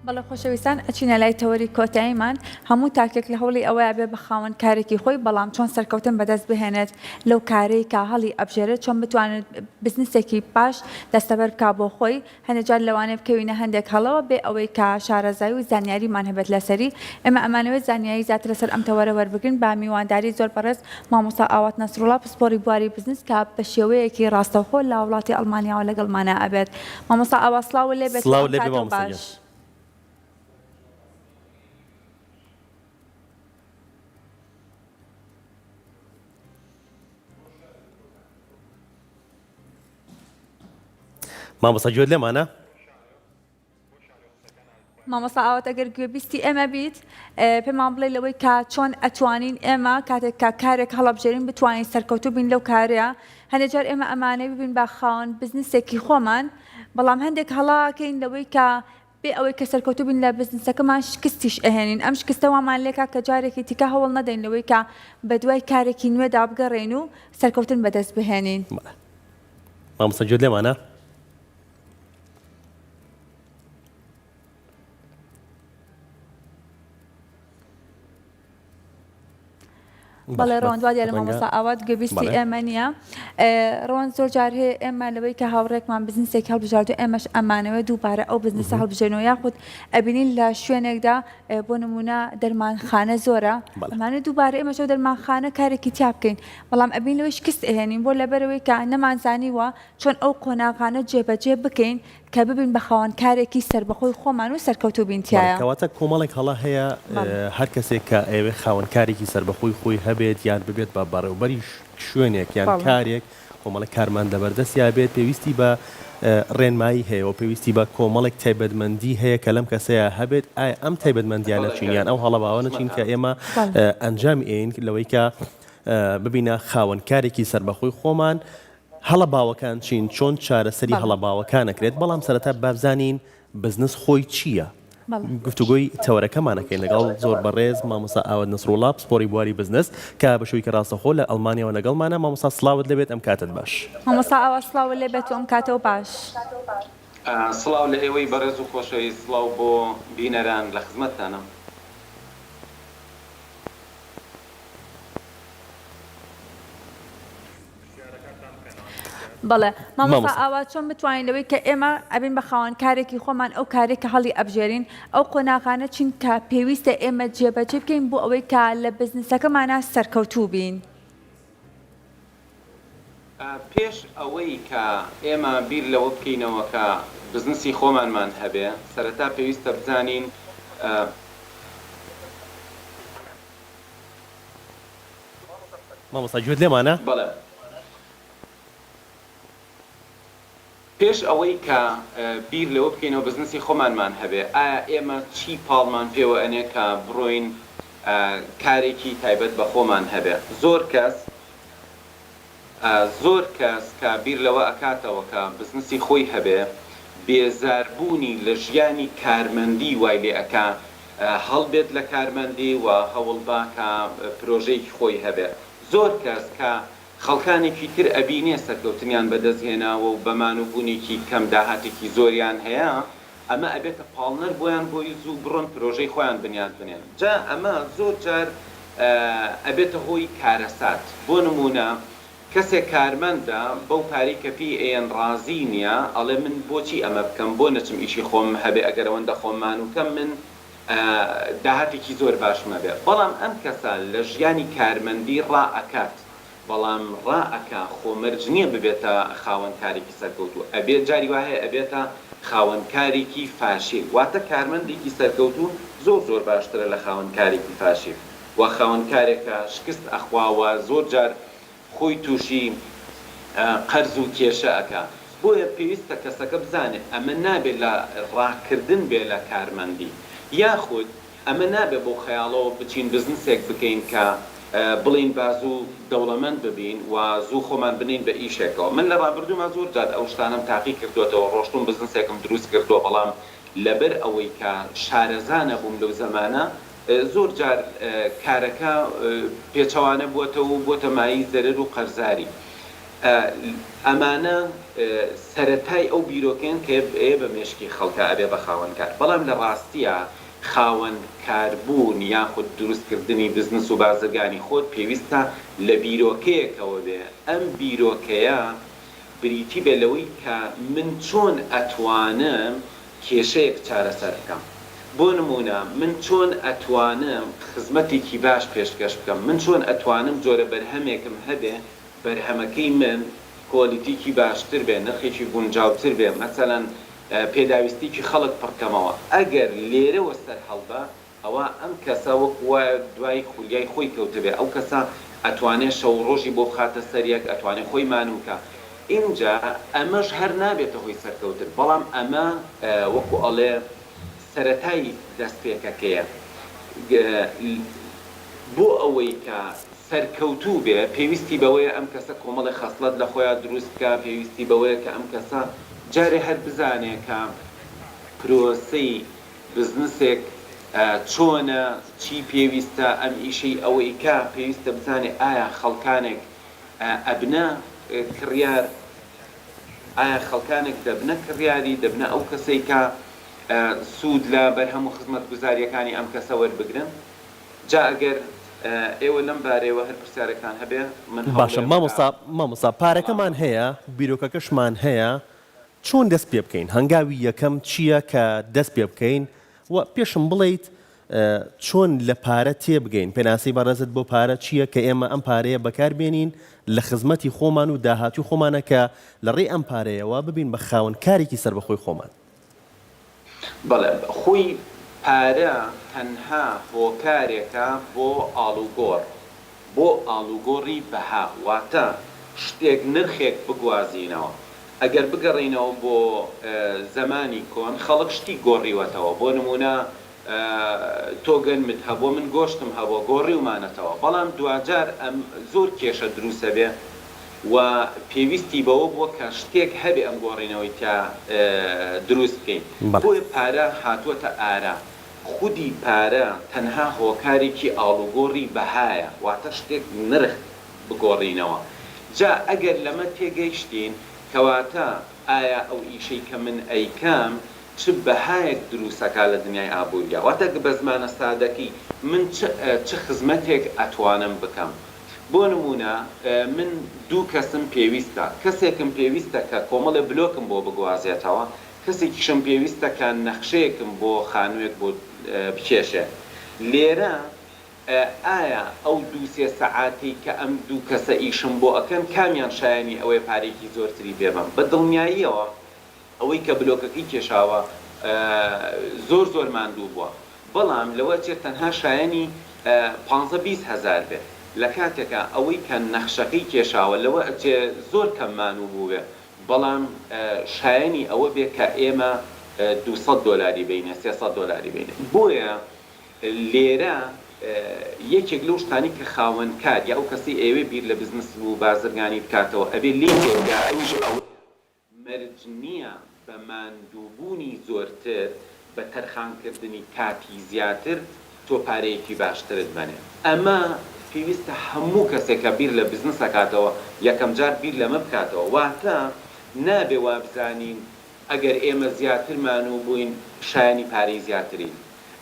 بەڵێ خۆشەویستان ئەچینە لای تەوەری کۆتاییمان، هەموو تاکێک لە هەوڵی ئەوەیا بێ بە خاوەن کارێکی خۆی، بەڵام چۆن سەرکەوتن بەدەست بهێنێت لەو کارەی کە هەڵی ئەبژێرێت، چۆن بتوانێت بزنسێکی باش دەستەبەر بکا بۆ خۆی، هەندێک جار لەوانەیە بکەوینە هەندێک هەڵەوە بێ ئەوەی کە شارەزایی و زانیاریمان هەبێت لەسەری، ئێمە ئەمانەوێت زانیاری زیاتر لەسەر ئەم تەوەرە وەربگرین بە میوانداری زۆر بەڕێز مامۆستا ئاوات نەسروڵا پسپۆڕی بواری بزنس کە بە شێوەیەکی ڕاستەوخۆ لە وڵاتی ئەڵمانیاوە لەگەڵمانا ئەبێت. مامۆستا ئاوات سڵاوت لێ بێت و سڵاو ئەم لێ بێ کاتەو مامۆستا گیان. باش. مامۆستا گوێت لێمانە؟ مامۆستا ئاوات ئەگەر گوێبیستی ئێمە بیت پێمان بڵێ لەوەی کە چۆن ئەتوانین ئێمە کاتێک کە کارێک هەڵەبژێرین بتوانین سەرکەوتوو بین لەو کارەیە هەندێک جار ئێمە ئەمانەی ببین بە خاوەن بزنسێکی خۆمان بەڵام هەندێک هەڵاکەین لەوەی کە بێ ئەوەی کە سەرکەوتوو بین لە بزنسەکەمان شکستیش ئەهێنین ئەم شکستە وامان لێکا کە جارێکی تیکە هەوڵ نەدەین لەوەی کە بەدوای کارێکی نوێدا بگەڕێین و سەرکەوتن بەدەست بهێنین. مامۆستا گوێت لێمانە؟ بەڵێ ڕەوەند وا دیارە مامۆستا ئاوات گوێبیستی ئێمە نییە ڕەوەند زۆر جار هەیە ئێمە لەوەی کە هاوڕێکمان بزنسێک هەڵبژاردو ئێمەش ئەمانەوە دووبارە ئەو بزنسە هەڵبژێنەوە یاخود ئەبینین لە شوێنێکدا بۆ نمونە دەرمانخانە زۆرە ئەمانە دووبارە ئێمەش ئەو دەرمانخانە کارێکی تیا بکەین بەڵام ئەبین لەوەی شکست ئەهێنین بۆ لەبەرەوەی کە نەمانزانیوە چۆن ئەو قۆناغانە جێبەجێ بکەین کە ببین بە خاوەن کارێکی سەربەخۆی خۆمان و سەرکەوتوو بین بەڵێ تیایا. کەواتە کۆمەڵێک هەڵە هەیە بەڵێ. هەر کەسێک کە ئەیەوێ خاوەن کارێکی سەربەخۆی خۆی هەبێت یان ببێت بە بەڕێوبەری شوێنێک یان بەڵێ. کارێک کۆمەڵێک کارمەند لەبەردەستیا بێت پێویستی بە ڕێنمایی هەیە و پێویستی بە کۆمەڵێک تایبەتمەندی هەیە کە لەم کەسەیا هەبێت ئایا ئەم تایبەتمەندیانە چین یان ئەو هەڵە باوانە چین کە ئێمە بەڵێ. ئەنجامی ئەیەین لەوەی کە ببینە خاوەن کارێکی سەربەخۆی خۆمان هەڵە باوەکان چین، چۆن چارەسەری بەڵێ. هەڵە باوەکان ئەکرێت، بەڵام سەرەتا بابزانین بزنس خۆی چییە؟ بەڵێ. گفتوگۆی تەوەرەکەمان ئەکەین لەگەڵ زۆر بەڕێز مامۆستا ئاوات نەسروڵا پسپۆڕی بواری بزنس کە بە شێوەیەکی ڕاستەوخۆ لە ئەڵمانیاوە لەگەڵمانە، مامۆستا سڵاوت لێبێت ئەم کاتەت باش. مامۆستا ئاوات سڵاوت لێبێت و ئەم کاتەو باش. سڵاو لە ئێوەی بەڕێز و خۆشەویست، سڵاو بۆ بینەران، لە خزمەتتانم. بەڵێ مامۆستا ئاوا چۆن بتوانین لەوەی کە ئێمە ئەبین بە خاوەن کارێکی خۆمان ئەو کارێک کە هەڵی ئەبژێرین ئەو قۆناغانە چین کە پێویستە ئێمە جێبەجێ بکەین بۆ ئەوەی کە لە بزنسەکەمانا سەرکەوتوو بین؟ پێش ئەوەی کە ئێمە بیر لەوە بکەینەوە کە بزنسی خۆمانمان هەبێ سەرەتا پێویستە بزانین. مامۆستا گوێت لێمانە؟ بەڵێ پێش ئەوەی کە بیر لەوە بکەینەوە بزنسی خۆمانمان هەبێ ئایا ئێمە چی پاڵمان پێوە ئەنێ کە بڕۆین کارێکی تایبەت بە خۆمان هەبێ زۆر کەس زۆر کەس کە بیر لەوە ئەکاتەوە کە بزنسی خۆی هەبێ، بێزار بوونی لە ژیانی کارمەندی وای لێ ئەکا هەڵبێت لە کارمەندی و هەوڵ با کە پرۆژەیەکی خۆی هەبێ. زۆر کەس کە خەڵکانێکی تر ئەبینێ سەرکەوتنیان بەدەست هێناوە و بە مان و بوونێکی کەم داهاتێکی زۆریان هەیە، ئەمە ئەبێتە پاڵنەر بۆیان بۆی زوو بڕۆن پرۆژەی خۆیان بنیات بنێن جا ئەمە زۆر جار ئەبێتە هۆی کارەسات بۆ نموونە کەسێک کارمەندە بەو پارەی کە پێی ئەیەن ڕازی نیە ئەڵێ من بۆچی ئەمە بکەم بۆ نەچم ئیشی خۆمم هەبێ ئەگەر ئەوەندە خۆم مانووکەم من داهاتێکی زۆر باشم ئەبێ بەڵام ئەم کەسە لە ژیانی کارمەندی ڕائەکات بەڵام ڕائەکا خۆ مەرج نیە ببێتە خاوەن کارێکی سەرکەوتوو ئەبێ جاری وا هەیە ئەبێتە خاوەن کارێکی فاشیل واتە کارمەندێکی سەرکەوتوو زۆر زۆر باشترە لە خاوەن کارێکی فاشیل وە خاوەن کارێکە شکست ئەخوا وە زۆر جار خۆی توشی قەرز و کێشە ئەکا بۆیە پێویستە کەسەکە بزانێ ئەمە نابێ لە ڕاکردن بێ لە کارمەندی یاخود ئەمە نابێ بەو خەیاڵەوە بچین بزنسێک بکەین کە بڵێین با زوو دەوڵەمەند ببین و زوو خۆمان بنێین بە ئیشێکەوە. من لە ڕابردووما زۆر جار ئەو شتانەم تاقی کردووەتەوە، ڕۆشتووم بزنسێکم دروست کردووە، بەڵام لەبەر ئەوەی کە شارەزا نەبووم لەو زەمانە زۆر جار کارەکە پێچەوانە بووەتەوە و بۆتە مایەی زەرەر و قەرزاری. ئەمانە سەرەتای ئەو بیرۆکەیەن کە ئەیە بە مێشکی خەڵکا ئەبێ بە خاوەن کار بەڵام لە ڕاستیا خاوەن کار بوون یاخود دروست کردنی بزنس و بازرگانی خۆت پێویستە لە بیرۆکەیەکەوە بێ ئەم بیرۆکەیە بریتی بێ لەوەی کە من چۆن ئەتوانم کێشەیەک چارەسەر بکەم بۆ نموونە من چۆن ئەتوانم خزمەتێکی باش پێشکەش بکەم من چۆن ئەتوانم جۆرە بەرهەمێکم هەبێ بەرهەمەکەی من کۆالیتیکی باشتر بێ، نرخێکی گونجاوتر بێ، مەسەلەن پێداویستیکی خەڵک پڕکەمەوە، ئەگەر لێرەوە سەر هەڵدا، ئەوا ئەم کەسە وەکو وایە دوای خولیای خۆی کەوتبێ، ئەو کەسە ئەتوانێ شەو و ڕۆژی بۆ بخاتە سەر یەک، ئەتوانێ خۆی مانوو کا. ئینجا ئەمەش هەر نابێتە هۆی سەرکەوتن، بەڵام ئەمە وەکو ئەڵێ سەرەتای دەستپێکەکەیە بۆ ئەوەی کە سەرکەوتوو بێ پێویستی بەوەیە ئەم کەسە کۆمەڵێ خەسڵەت لە خۆیا دروست بکا، پێویستی بەوەیە کە ئەم کەسە جارێ هەر بزانێ کە پرۆسەی بزنسێک چۆنە، چی پێویستە، ئەم ئیشەی ئەو ئەیکا پێویستە بزانێ ئایا خەڵکانێک ئەبنە کڕیار، ئایا خەڵکانێک دەبنە کڕیاری، دەبنە ئەو کەسەی کە سوود لە بەرهەم و خزمەتگوزارییەکانی ئەم کەسە وەربگرن. جا ئەگەر ئێوە لەم بارەیەوە هەر پرسیارێکتان هەبێ من باشە هەوڵێم کە مامۆستا مامۆستا وەڵام پارەکەمان بەمەوە. هەیە بیرۆکەکەشمان هەیە چۆن دەست پێ بکەین هەنگاوی یەکەم چییە کە دەست پێ بکەین و پێشم بڵێیت چۆن لە پارە تێبگەین پێناسەی بەڕێزت بۆ پارە چییە کە ئێمە ئەم پارەیە بەکار بێنین لە خزمەتی خۆمان و داهاتووی خۆمانە کە لە ڕێی ئەم پارەیەوە ببین بە خاوەن کارێکی سەربەخۆی خۆمان. بەڵێ خۆی پارە تەنها هۆکارێکە بۆ ئاڵوگۆڕ، بۆ ئاڵوگۆڕی بەها، واتە شتێک نرخێک بگوازینەوە. ئەگەر بگەڕێینەوە بۆ زەمانی کۆن خەڵک شتی گۆڕیوەتەوە، بۆ نموونە تۆ گەنمت هەبووە من گۆشتم هەبووە گۆڕیومانەتەوە، بەڵام دواجار ئەم زۆر کێشە دروسەبێ و پێویستی بەوە بووە کە شتێک هەبێ ئەم گۆڕینەوەی تیا دروست بکەین. بەڵێ. بۆیە پارە هاتووەتە ئارا. خودی پارە تەنها هۆکارێکی ئاڵوگۆڕی بەهایە، واتە شتێک نرخ بگۆڕینەوە. جا ئەگەر لەمە تێگەیشتین، کەواتە ئایا ئەو ئیشەی کە من ئەیکەم چ بەهایەک دروست ئەکا لە دنیای ئابووریا؟ واتە بە زمانە سادەکەی من چ چ خزمەتێک ئەتوانم بکەم؟ بۆ نموونە من دوو کەسم پێویستە، کەسێکم پێویستە کە کۆمەڵێ بلۆکم بۆ بگوازێتەوە، کەسێکیشم پێویستە کە نەخشەیەکم بۆ خانووێک بۆ بکێشێ. لێرە ئایا ئەو دوو سێ سەعاتەی کە ئەم دوو کەسە ئیشم بۆ ئەکەن کامیان شایەنی ئەوەیە پارەیەکی زۆرتری پێ بەم؟ بە دڵنیاییەوە ئەوەی کە بلۆکەکەی کێشاوە زۆر زۆر ماندوو بووە بەڵام لەوە ئەچێت تەنها شایەنی پانزە 20 هەزار بێ لە کاتێکا ئەوەی کە نەخشەکەی کێشاوە لەوە ئەچێ زۆر کەم مانوو بووبێ بەڵام شایەنی ئەوە بێ کە ئێمە 200 دۆلاری بەینێ 300 دۆلاری بەینێ بۆیە لێرە یەکێک لەو شتانەی کە خاوەن کار یا ئەو کەسەی ئەیەوێ بیر لە بزنس و بازرگانی بکاتەوە ئەبێ لێی تێبگا ئەویش ئەوەیە مەرج نییە بە ماندووبوونی زۆرتر، بە تەرخانکردنی کاتی زیاتر تۆ پارەیەکی باشترت بەنێ. ئەمە پێویستە هەموو کەسێک کە بیر لە بزنس ئەکاتەوە یەکەمجار بیر لەمە بکاتەوە. واتە نابێ وابزانین ئەگەر ئێمە زیاتر مانوو بووین شایەنی پارەی زیاترین.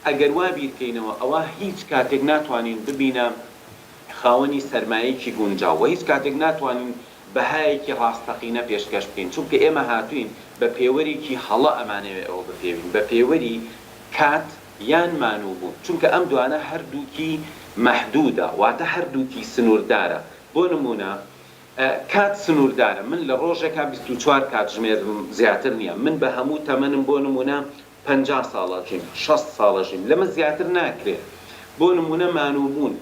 ئەگەر وا بیرکەینەوە ئەوا هیچ کاتێک ناتوانین ببینە خاوەنی سەرمایەیەکی گونجاو و هیچ کاتێک ناتوانین بەهایەکی ڕاستەقینە پێشکەش بکەین، چونکە ئێمە هاتووین بە پێوەرێکی هەڵە ئەمانەوێ ئەوە بپێوین، بە پێوەری کات یان مانووبوون، چونکە ئەم دوانە هەردووکی مەحدوودە، واتە هەردووکی سنووردارە، بۆ نموونە کات سنووردارە، من لە ڕۆژێکا 24 کاتژمێرم زیاتر نییە، من بە هەموو تەمەنم بۆ نموونە 50 ساڵ ئەژیم، 60 ساڵ ئەژیم، لەمە زیاتر ناکرێ، بۆ نموونە مانووبوون،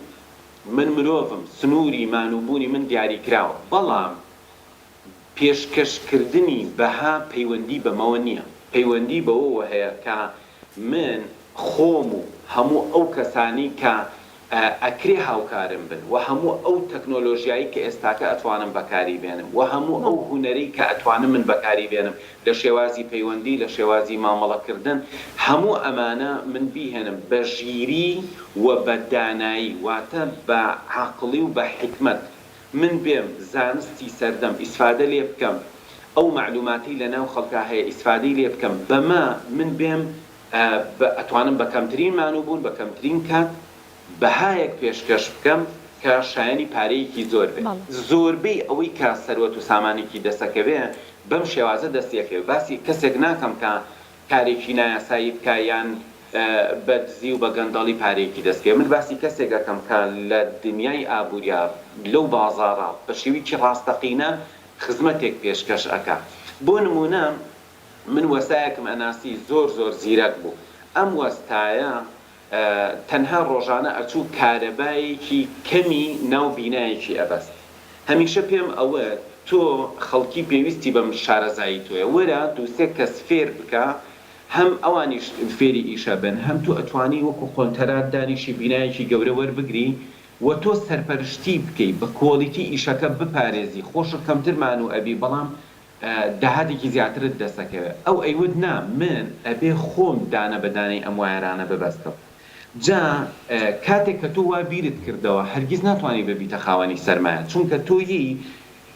من مرۆڤم، سنووری مان و بوونی من دیاریکراوە، بەڵام پێشکەشکردنی بەها پەیوەندی بەمەوە نییە، پەیوەندی بەوەوە هەیە کە من خۆم و هەموو ئەو کەسانەی کە ئەکرێ هاوکارم بن و هەموو ئەو تەکنۆلۆژیایەی کە ئێستاکە ئەتوانم بەکاری بێنم و هەموو ئەو هونەرەی کە ئەتوانم من بەکاری بێنم لە شێوازی پەیوەندی، لە شێوازی مامەڵەکردن، هەموو ئەمانە من بیهێنم بە ژیری و بە دانایی، واتە بە عەقڵی و بە حیکمەت. من بێم زانستی سەردەم ئیسفادە لێ بکەم، ئەو مەعلوماتەی لە ناو خەڵکا هەیە ئیسفادەی لێ بکەم، بەمە من بێم ئەتوانم بە کەمترین مانووبوون، بە کەمترین کات بەهایەک پێشکەش بکەم کە شایەنی پارەیەکی زۆر بێ. زۆربەی ئەوەی کە سەروەت و سامانێکی دەسەکەوێ بەم شێوازە دەستی ئەکەوێ. باسی کەسێک ناکەم کە کارێکی نایاسایی بکا یان بە دزی و بە گەندەڵی پارەیەکی دەست کەوێ. من باسی کەسێک ئەکەم کە لە دنیای ئابووریا لەو بازاڕە بە شێوەیەکی ڕاستەقینە خزمەتێک پێشکەش ئەکا. بۆ نموونە من وەستایەکم ئەناسی زۆر زۆر زیرەک بوو. ئەم وەستایە تەنها ڕۆژانە ئەچوو کارەبایەکی کەمی ناو بینایەکی ئەبەست. هەمیشە پێم ئەوت تۆ خەڵکی پێویستی بەم شارەزایی تۆیە وەرە دووسێ کەس فێر بکە هەم ئەوانیش فێری ئیشە بن هەم تۆ ئەتوانی وەکو قۆنتەرات دانیشی بینایەکی گەورە وەربگری و تۆ سەرپەرشتی بکەی بە quality ئیشەکە بپارێزی خۆشت کەمتر مانوو ئەبی بەڵام داهاتێکی زیاترت دەست ئەکەوێ. ئەو ئەیوت نا من ئەبێ خۆم دانە بە دانەی ئەم وایەرانە ببەستم. جا کاتێک کە تۆ وا بیرت کردەوە هەرگیز ناتوانی ببیتە خاوەنی سەرمایە چونکە تۆ ی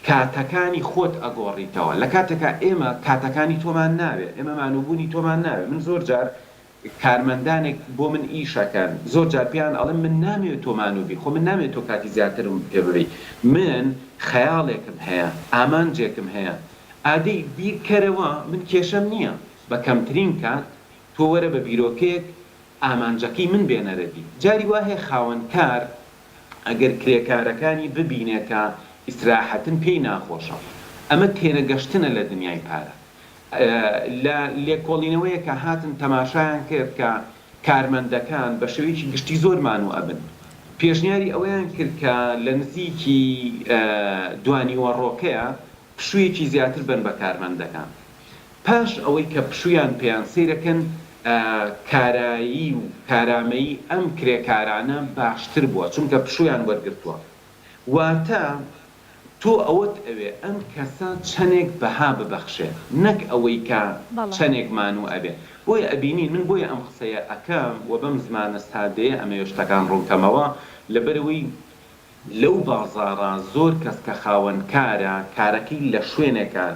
کاتەکانی خۆت ئەگۆڕیتەوە لە کاتێکا ئێمە کاتەکانی تۆمان ناوێ ئێمە مانووبوونی تۆمان ناوێ من زۆر جار کارمەندانێک بۆ من ئیش ئەکەن زۆر جار پێیان ئەڵێم من نامەوێت تۆ مانوو بی خۆ من نامەوێت تۆ کاتی زیاترم پێ ببەی من خەیاڵێکم هەیە ئامانجێکم هەیە ئادەی بیر کەرەوە من کێشەم نییە بە کەمترین کات تۆ وەرە بە بیرۆکەیەک ئامانجەکەی من بێنەرە دی جاری وا هەیە خاوەن کار ئەگەر کرێکارەکانی ببینێ کە ئیسراحەتن پێی ناخۆشە ئەمە تێنەگەشتنە لە دنیای پارە لە لێکۆڵینەوەیەکا هاتن تەماشایان کرد کە کارمەندەکان بە شێوەیەکی گشتی زۆر مانوو ئەبن. پێشنیاری ئەوەیان کرد کە لە نزیکی دوانیوەڕۆکەیا پشوویەکی زیاتر بەن بە کارمەندەکان. پاش ئەوەی کە پشوویان پێیان سەیرەکەن کارایی و کارامەیی ئەم کرێکارانە باشتر بووە چونکە پشوویان وەرگرتووە. واتە تۆ ئەوەت ئەوێ ئەم کەسە چەنێک بەها ببەخشێ نەک ئەوەی کە بەڵێ. چەنێک مانوو ئەبێ بۆیە ئەبینین من بۆیە ئەم قسەیە ئەکەم وە بەم زمانە سادەیە ئەمەوێ شتەکان ڕوون کەمەوە لەبەرئەوەی لەو بازاڕە زۆر کەس کە خاوەن کارە کارەکەی لە شوێنێکا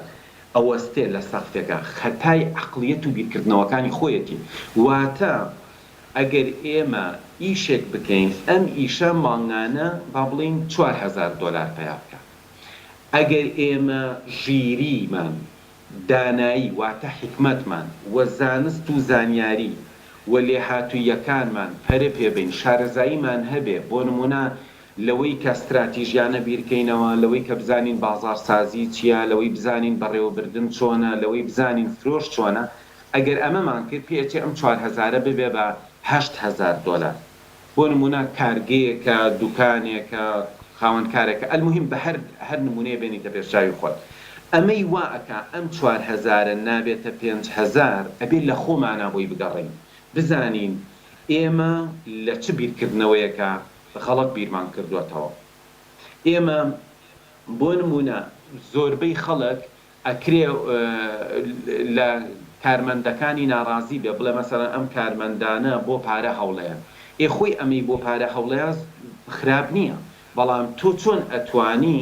ئەوەستێ لە سەقفێکا خەتای عەقڵیەت و بیرکردنەوەکانی خۆیەتی واتە ئەگەر ئێمە ئیشێک بکەین ئەم ئیشە مانگانە با بڵێین 4000 دۆلار پەیا بکات ئەگەر ئێمە ژیریمان دانایی واتە حیکمەتمان و زانست و زانیاری و لێهاتووییەکانمان پەرە پێ بەین شارەزاییمان هەبێ بۆ نموونە لەوەی کە ستراتیژیانە بیرکەینەوە لەوەی کە بزانین بازاڕسازی چییە لەوەی بزانین بەڕێوەبردن چۆنە لەوەی بزانین فرۆش چۆنە ئەگەر ئەمەمان کرد پێئەچێ ئەم چوار هەزارە ببێ بە 8000 دۆلار. بۆ نموونە کارگەیەکە، دوکانێکە، خاوەن کارێکە، المهم بە هەر هەر نموونەیە بێنیتە پێش چاوی خۆت. ئەمەی وا ئەکا ئەم چوار هەزارە نابێتە 5000 ئەبێ لە خۆمانا بۆی بگەڕێین بزانین ئێمە لە چ بیرکردنەوەیەکا غەڵەت بیرمان کردووەتەوە. ئێمە بۆ نموونە زۆربەی خەڵک ئەکرێ لە کارمەندەکانی ناڕازی بێ بڵێ مەسەلەن ئەم کارمەندانە بۆ پارە هەوڵەیەن ئێ خۆی ئەمەی بۆ پارە هەوڵەیە خراپ نییە بەڵام تۆ چۆن ئەتوانی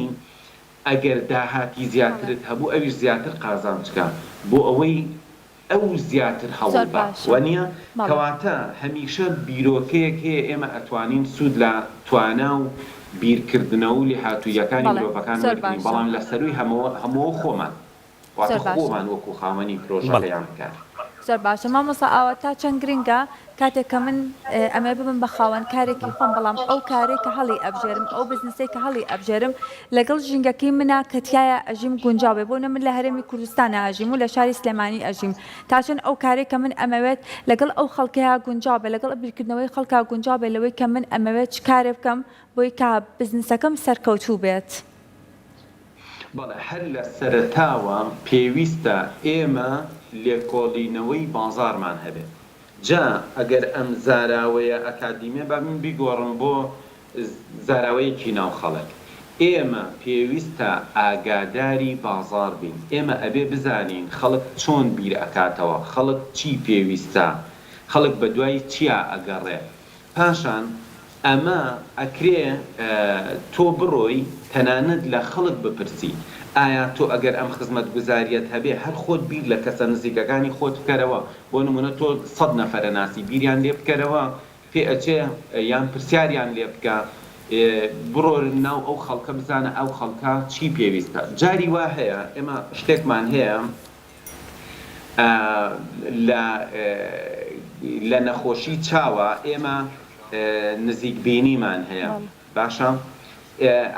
ئەگەر داهاتی زیاترت هەبوو ئەویش زیاتر قازانج کا بۆ ئەوەی ئەو زیاتر هەوڵ زۆر با باشە وانیە؟ بەڵێ. کەواتە هەمیشە بیرۆکەیەک هەیە ئێمە ئەتوانین سوود لە توانا و بیرکردنەوە و لێهاتووییەکانی بەڵێ مرۆڤەکان زۆر وەرگرین باشە. بەڵام لە سەرووی هەمەوە هەموو خۆمان واتە زۆر باشە. خۆمان وەکوو خاوەنی پرۆژەکە بەڵێ. یان کار. زۆر باشە مامۆستا ئاوا تا چەند گرنگە کاتێک کە من ئەمەوێ ببم بە خاوەن کارێکی خۆم بەڵام ئەو کارەی کە هەڵی ئەبژێرم ئەو بزنسەی کە هەڵی ئەبژێرم لەگەڵ ژینگەکەی منا کە تیایا ئەژیم گونجاو بێ بۆ نمونە من لە هەرێمی کوردستانا ئەژیم و لە شاری سلێمانی ئەژیم تا چەند ئەو کارەی کە من ئەمەوێت لەگەڵ ئەو خەڵکەیا گونجاو بێ لەگەڵ بیرکردنەوەی خەڵکا گونجاو بێ لەوەی کە من ئەمەوێت چ کارێ بکەم بۆی کە بزنسەکەم سەرکەوتوو بێت. بەڵێ هەر لە سەرەتاوە پێویستە ئێمە لێکۆڵینەوەی بازاڕمان هەبێت. جا ئەگەر ئەم زاراوەیە ئەکادیمیە با من بیگۆڕم بۆ زاراوەیەکی ناو خەڵک. ئێمە پێویستە ئاگاداری بازاڕ بین. ئێمە ئەبێ بزانین خەڵک چۆن بیر ئەکاتەوە، خەڵک چی پێویستە، خەڵک بە دوای چیا ئەگەڕێ. پاشان. ئەمە ئەکرێ تۆ بڕۆی تەنانەت لە خەڵک بپرسی ئایا تۆ ئەگەر ئەم خزمەتگوزاریەت هەبێ هەر خۆت بیر لە کەسە نزیکەکانی خۆت بکەرەوە بۆ نمونە تۆ سەد نەفەر ئەناسی بیریان لێ بکەرەوە پێ ئەچێ یان پرسیاریان لێ بکە بڕۆ ناو ئەو خەڵکە بزانە ئەو خەڵکە چی پێویستە جاری وا هەیە ئێمە شتێکمان هەیە لە لە نەخۆشی چاوە ئێمە نزیک بینیمان هەیە باشە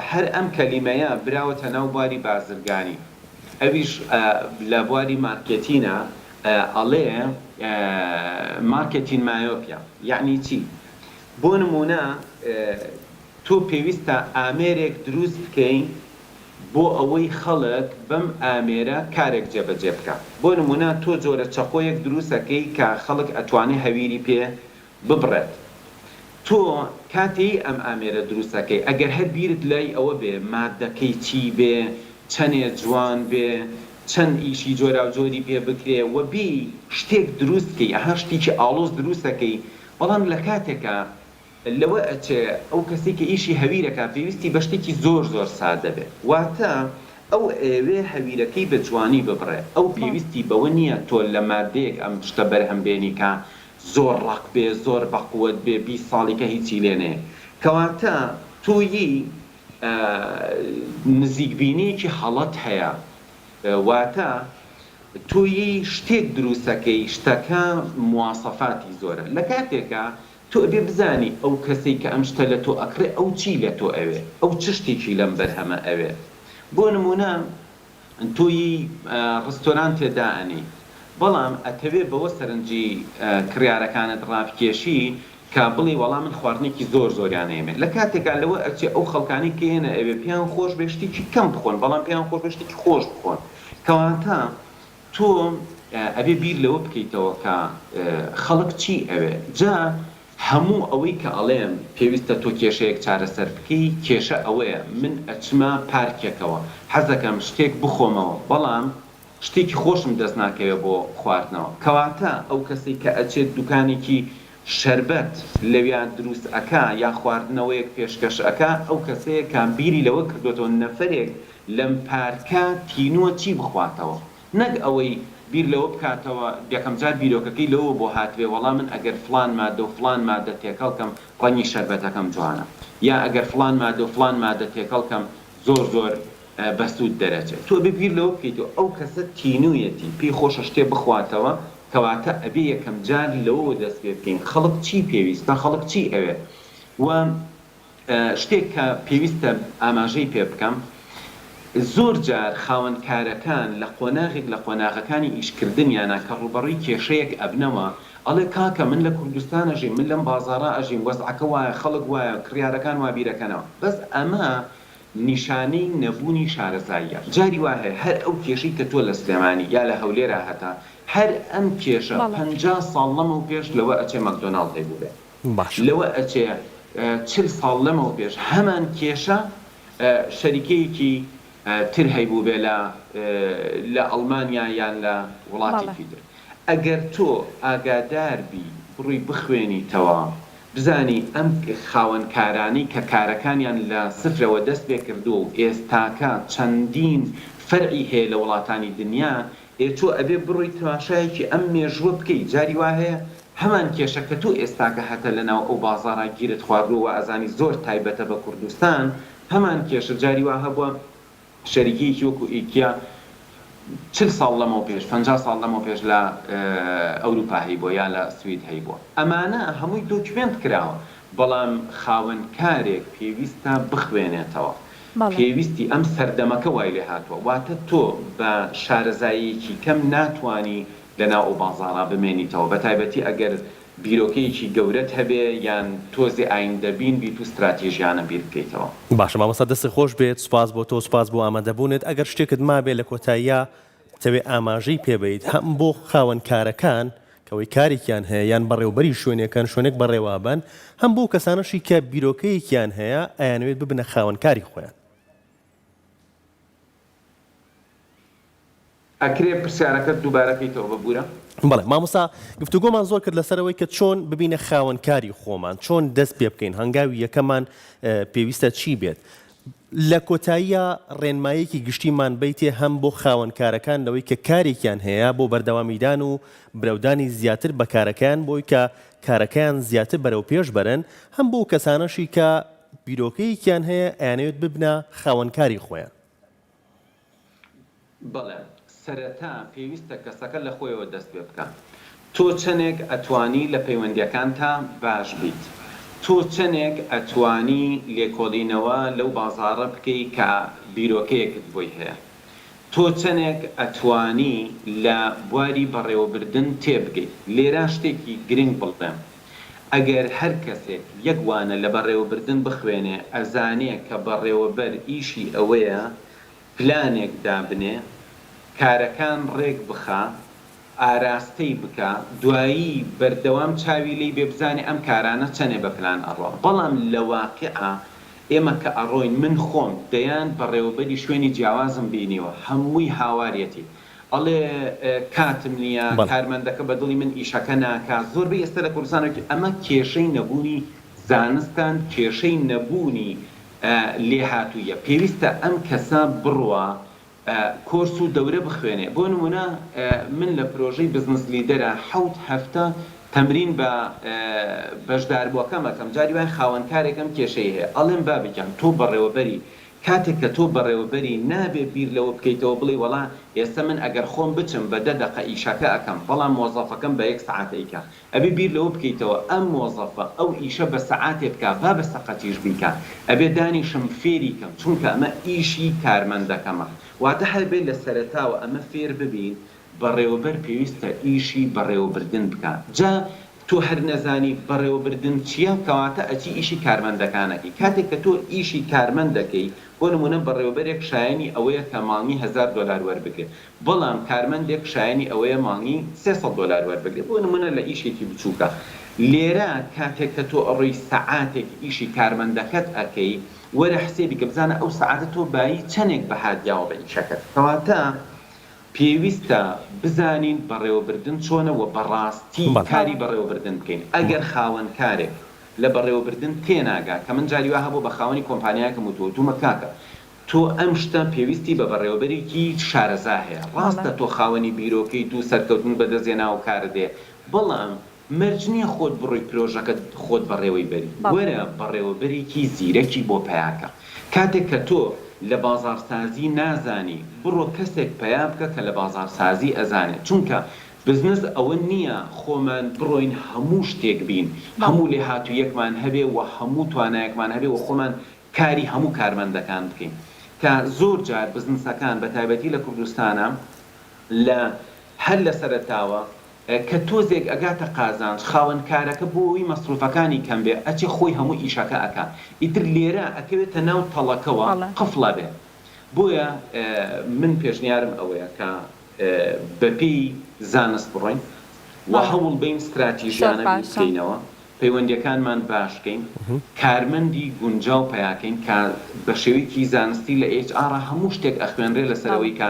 هەر ئەم کەلیمەیە براوەتە ناو بواری بازرگانی ئەویش لە بواری مارکێتینە ئەڵێ marketing myopia یەعنی چی بۆ نمونە تۆ پێویستە ئامێرێک دروست بکەی بۆ ئەوەی خەڵک بەم ئامێرە کارێک جێبەجێ بکا. بۆ نموونە تۆ جۆرە چەقۆیەک دروست ئەکەی کە خەڵک ئەتوانێ هەویری پێ ببڕێت. تۆ کاتێی ئەم ئامێرە دروست ئەکەی ئەگەر هەر بیرت لای ئەوە بێ ماددەکەی چی بێ، چەنێ جوان بێ، چەند ئیشی جۆراوجۆری پێ بکرێ و بێی شتێک دروست کەی، ئەها شتێکی ئاڵۆز دروست ئەکەی، بەڵام لە کاتێکا لەوە ئەچێ ئەو کەسەی کە ئیشی هەویر ئەکا پێویستی بە شتێکی زۆر زۆر سادە بێ واتە ئەو ئەیەوێ هەویرەکەی بە جوانی ببڕێ ئەو پێویستی بەوە نیە تۆ لە مادەیەک ئەم شتە بەرهەم بێنی کە زۆر ڕەق بێ زۆر بەقوەت بێ 20 ساڵی کە هیچی لێ نەیە کەواتە تۆ ی نزیک بینیەکی هەڵەت هەیە واتە تۆ ی شتێک دروستەکەی شتەکە مواسەفاتی زۆرە لە کاتێکا تۆ ئەبێ بزانی ئەو کەسەی کە ئەم شتە لە تۆ ئەکڕێ ئەو چی لە تۆ ئەوێ، ئەو چ شتێکی لەم بەرهەمە ئەوێ. بۆ نموونە تۆ ی ڕستۆرانتێ دائەنێی بەڵام ئەتەوێ بەوە سەرنجی کڕیارەکانت ڕابکێشی کە بڵێی وەڵا من خواردنێکی زۆر زۆریان ئەیەمێ لە کاتێکا لەوە ئەچێ ئەو خەڵکانەی کە یەنە ئەوێ پێیان خۆش بێ شتێکی کەم بخۆن بەڵام پێیان خۆش بێ شتێکی خۆش بخۆن کەواتە تۆ ئەبێ بیر لەوە بکەیتەوە کە خەڵک چی ئەوێ جا هەموو ئەوەی کە ئەڵێم پێویستە تۆ کێشەیەک چارەسەر بکەی کێشە ئەوەیە من ئەچمە پارکێکەوە حەزەکەم شتێک بخۆمەوە بەڵام شتێکی خۆشم دەست ناکەوێ بۆ خواردنەوە کەواتە ئەو کەسەی کە ئەچێت دوکانێکی شەربەت لەویا دروست ئەکا یا خواردنەوەیەک پێشکەش ئەکا ئەو کەسەیە کە بیری لەوە کردۆتەوە نەفەرێک لەم پارکە تینووە چی بخواتەوە؟ نەک ئەوەی بیر لەوە بکاتەوە یەکەم جار بیرۆکەکەی لەوەوە بۆ هاتبێ وەڵا من ئەگەر فڵان مادە و فڵان مادە تێکەڵ کەم ڕەنگی شەربەتەکەم جوانە یا ئەگەر فڵان مادە و فڵان مادە تێکەڵ کەم زۆر زۆر بەسوود دەرەچێ. تۆ ئەبێ بیر لەوە بکەیتەوە ئەو کەسە تینوویەتی پێی خۆشە شتێ بخواتەوە کەواتە ئەبێ یەکەم جار لەوەوە دەست پێ بکەین خەڵک چی پێویستە خەڵک چی ئەوێ و شتێک کە پێویستە ئاماژەی پێ بکەم، زۆر جار خاوەن کارەکان لە قۆناغێک لە قۆناغەکانی ئیشکردنیانا کە ڕووبەڕووی کێشەیەک ئەبنەوە، ئەڵێ کاکە من لە کوردستان ئەژیم، من لەم بازاڕە ئەژیم، وەزعەکە وایە، خەڵک وایە، کڕیارەکان وا بیرەکەنەوە. بەس ئەمە نیشانەی نەبوونی شارەزاییە. جاری وا هەیە هەر ئەو کێشەی کە تۆ لە سلێمانی یا لە هەولێرا هەتە، هەر ئەم کێشە 50 ساڵ لەمەوپێش لەوە ئەچێ مەکدۆناڵد هەیبووبێ. باشە. لەوە ئەچێ 40 ساڵ لەمەو پێش هەمان کێشە شەریکەیەکی تر هەیبووبێ لە لە ئەڵمانیا یان لە بەڵێ. وڵاتێکی تر. ئەگەر تۆ ئاگادار بی بڕۆی بخوێنیتەوە بزانی ئەم خاوەن کارانەی کە کارەکانیان لە سفرەوە دەست پێ کردووە و ئێستاکە چەندین فەرعی هەیە لە وڵاتانی دنیا ئێ تۆ ئەبێ بڕۆی تەماشایەکی ئەم مێژووە بکەی جاری وا هەیە هەمان کێشە کە تۆ ئێستاکە هەتە لە ناو ئەو بازاڕا گیرت خواردووە وا ئەزانی زۆر تایبەتە بە کوردستان هەمان کێشە جاری وا هەبووە شەریکەیەکی وەکو ئیکیا 40 ساڵ لەمەو پێش 50 ساڵ لەمەو پێش لە ئەوروپا هەیبووە یا لە سوید هەیبووە ئەمانە هەمووی دۆکیومێنت کراوە بەڵام خاوەن کارێک پێویستە بخوێنێتەوە بەڵێ. پێویستی ئەم سەردەمەکە وای لێ هاتووە واتە تۆ بە شارەزاییەکی کەم ناتوانی لە ناو ئەو بازاڕا بمێنیتەوە بە تایبەتی ئەگەر بیرۆکەیەکی گەورەت هەبێ یان تۆزێ ئایندەبین بیت و ستراتیژیانە بیر بکەیتەوە. باشە مامۆستا دەستت خۆش بێت سوپاس بۆ تۆ سوپاس بۆ ئامادەبوونت ئەگەر شتێکت مابێ لە کۆتاییا بتەوێ ئاماژەی پێ بەیت هەم بۆ خاوەن کارەکان کەوەی کارێکیان هەیە یان بەڕێوبەری شوێنێکەن شوێنێک بەڕێوەئەبەن هەم بۆ کەسانەشی کە بیرۆکەیەکیان هەیە ئەیانەوێت ببنە خاوەن کاری خۆیان. ئەکرێ پرسیارەکەت دووبارە کەیتەوە ببورە؟ بەڵێ مامۆستا گفتوگۆمان زۆر کرد لەسەر ئەوەی کە چۆن ببینە خاوەن کاری خۆمان چۆن دەست پێ بکەین هەنگاوی یەکەمان پێویستە چی بێت لە کۆتاییا ڕێنماییەکی گشتیمان بەیتێ هەم بۆ خاوەن کارەکان لەوەی کە کارێکیان هەیە بۆ بەردەوامیدان و برەودانی زیاتر بە کارەکەیان بۆی کە کارەکەیان زیاتر بەرەو پێش بەرن هەم بۆ کەسانەشی کە بیرۆکەیەکیان هەیە ئەیانەوێت ببنە خاوەن کاری خۆیان. بەڵێ سەرەتا پێویستە کەسەکە لە خۆیەوە دەست پێ بکا. تۆ چەنێک ئەتوانی لە پەیوەندیەکانتا باش بیت؟ تۆ چەنێک ئەتوانی لێکۆڵینەوە لەو بازاڕە بکەی کە بیرۆکەیەکت بۆی هەیە؟ تۆ چەنێک ئەتوانی لە بواری بەڕێوەبردن تێبگەی؟ لێرا شتێکی گرنگ بڵێم، ئەگەر هەر کەسێک یەک وانە لە بەڕێوەبردن بخوێنێ ئەزانێ کە بەڕێوەبەر ئیشی ئەوەیە پلانێک دابنێ، کارەکان ڕێک بخا، ئاراستەی بکا، دوایی بەردەوام چاوی لێی بێ بزانێ ئەم کارانە چەنێ بە پلان ئەڕوا. بەڵام لە واقیعا ئێمە کە ئەڕۆین، من خۆم دەیان بەڕێوەبەری شوێنی جیاوازم بینیوە، هەمووی هاواریەتی، ئەڵێ کاتم نییە، بەڵێ. کارمەندەکە بە دڵی من ئیشەکە ناکا، زۆربەی ئێستا لە کوردستان ئەمە کێشەی نەبوونی زانستان، کێشەی نەبوونی لێهاتوویە پێویستە ئەم کەسە بڕوا کۆرس و دەورە بخوێنێ بۆ نمونە من لە پرۆژەی بزنس لیدەرە حەوت هەفتە تەمرین بە بەشداربووەکەم ئەکەم جاری وایە خاوەن کارێک ئەم کێشەی هەیە ئەڵێم بابە گیان تۆ بەڕێوەبەری کاتێک کە تۆ بەڕێوەبەری نابێ بیر لەوە بکەیتەوە بڵێی وەڵا ئێستا من ئەگەر خۆم بچم بە دە دەقە ئیشەکە ئەکەم بەڵام مۆزەفەکەم بە یەک سەعات ئەیکا ئەبێ بیر لەوە بکەیتەوە ئەم مۆزەفە ئەو ئیشە بە سەعاتێ بکا با بە سەقەتیش بیکا ئەبێ دانیشم فێری کەم چونکە ئەمە ئیشی کارمەندەکەمە واتە هەر بێ لە سەرەتاوە ئەمە فێر ببین بەڕێوەبەر پێویستە ئیشی بەڕێوەبردن بکا جا تۆ هەر نەزانی بەڕێوەبردن چیە کەواتە ئەچی ئیشی کارمەندەکان ئەکەی کاتێک کە تۆ ئیشی کارمەند دەکەی بۆ نمونە بەڕێوەبەرێک شایەنی ئەوەیە کە مانگی هەزار دۆلار وەربگرێ بەڵام کارمەندێک شایەنی ئەوەیە مانگی 300 دۆلار وەربگرێت بۆ نمونە لە ئیشێکی بچوکا لێرە کاتێک کە تۆ ئەڕۆی سەعاتێک ئیشی کارمەندەکەت ئەکەی وەرە حسێبی کە بزانە ئەو سەعاتە تۆ بایی چەنێک بەهات یاوە بە ئیشەکەت کەواتە پێویستە بزانین بەڕێوەبردن چۆنە وە بەڕاستی بەڵێ. کاری بەڕێوەبردن بکەین ئەگەر خاوەن کارێک لە بەڕێوەبردن تێناگا کە من جاری وا هەبووە بە خاوەنی کۆمپانیایەکم وتووە وتومە کاکە تۆ ئەم شتە پێویستی بە بەڕێوەبەرێکی شارەزا هەیە، ڕاستە تۆ خاوەنی بیرۆکەیت و سەرکەوتنت بەدەست هێناوە و کارت هەیە، بەڵام مەرج نییە خۆت بڕۆی پرۆژەکەت خۆت بەڕێوەی بەری، وەرە بەڕێوەبەرێکی زیرەکی بۆ پەیاکە. کاتێک کە تۆ لە بازاڕسازی نازانی، بڕۆ کەسێک پەیا بکە کە لە بازاڕسازی ئەزانێ، چونکە بزنس ئەوە نییە خۆمان بڕۆین هەموو شتێک بین، هەموو لێهاتوویەکمان هەبێ و هەموو توانایەکمان هەبێ و خۆمان کاری هەموو کارمەندەکان بکەین کە زۆر جار بزنسەکان بە تایبەتی لە کوردستانا لە هەر لە سەرەتاوە کە تۆزێک ئەگاتە قازانج خاوەن کارەکە بۆ ئەوی مەسروفەکانی کەم بێ ئەچێ خۆی هەموو ئیشەکە ئەکا ئیتر لێرە ئەکەوێتە ناو تەڵەکەوە قفڵ ئەبێ بۆیە من پێشنیارم ئەوەیە کە بە پێی زانست بڕۆین و هەوڵ بەین ستراتیژیانە بیر بکەینەوە پەیوەندیەکانمان باش کەین، کارمەندی گونجاو پەیا کەین کە بە شێوەیەکی زانستی لە HR هەموو شتێک ئەخوێنرێ لەسەر ئەوەی کە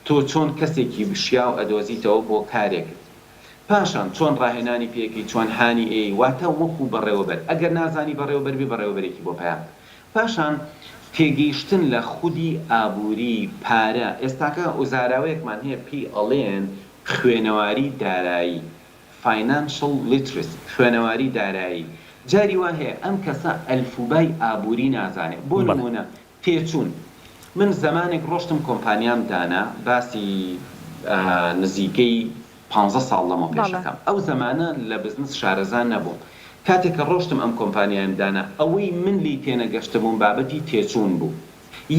تۆ چۆن کەسێکی شیاو ئەدۆزیتەوە بۆ کارێکت پاشان چۆن ڕاهێنانی پێ ئەکەی چۆن هانی ئەیەی واتە وەکو بەڕێوەبەر ئەگەر نازانی بەڕێوەبەر بی بەڕێوەبەرێکی بۆ پەیا بکە پاشان تێگەیشتن لە خودی ئابوری پارە ئێستاکە زاراوەیەکمان هەیە پێی ئەڵێن خوێنەواری دارایی Financial Literacy، خوێنەواری دارایی، جاری وا هەیە ئەم کەسە ئەلفوبای ئابووری نازانێ، بۆ بەڵێ. نموونە تێچوون، من زەمانێک ڕۆشتم کۆمپانیام دانا، باسی نزیکەی پانزە ساڵ لەمەو پێش بەڵێ. ئەکەم، ئەو زەمانە لە بزنس شارەزا نەبووم، کاتێک کە ڕۆشتم ئەم کۆمپانیایم دانا، ئەوەی من لێی تێنەگەشتبووم بابەتی تێچوون بوو،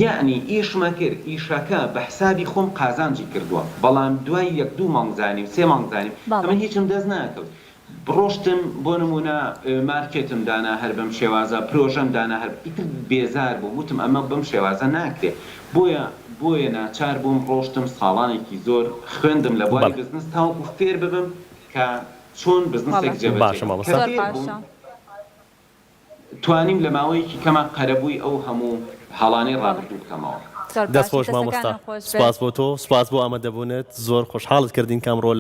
یەعنی ئیشمە کرد ئیشەکە بە حسابی خۆم قازانجی کردووە بەڵام دوای یەک دوو مانگ زانیم سێ مانگ زانیم بەڵێ. ئەمن هیچم دەست ناکەوت ڕۆشتم بۆ نموونە مارکێتم دانا هەر بەم شێوازە پرۆژەم دانا هەر ئیتر بێزار بووم وتم ئەمە بەم شێوازە ناکرێ بۆیە بۆیە ناچار بووم ڕۆشتم ساڵانێکی زۆر خوێندم لە بواری بەڵێ. بزنس تاوەکو فێر ببم کە چۆن بەڵێ. بزنسێک جێبەجێ باشە کەم کە مامۆستا. زۆر فێر بووم باشە. توانیم لە ماوەیەکی کەما قەرەبووی ئەو هەموو هەڵانەی بەڵێ. ڕابردوو بکەمەوە. زۆر دەست باشە خۆش مامۆستا دەستەکانت خۆش بێت. سوپاس بۆ تۆ سوپاس بۆ ئامادەبوونت زۆر خۆشحاڵت کردین کە ئەمڕۆ.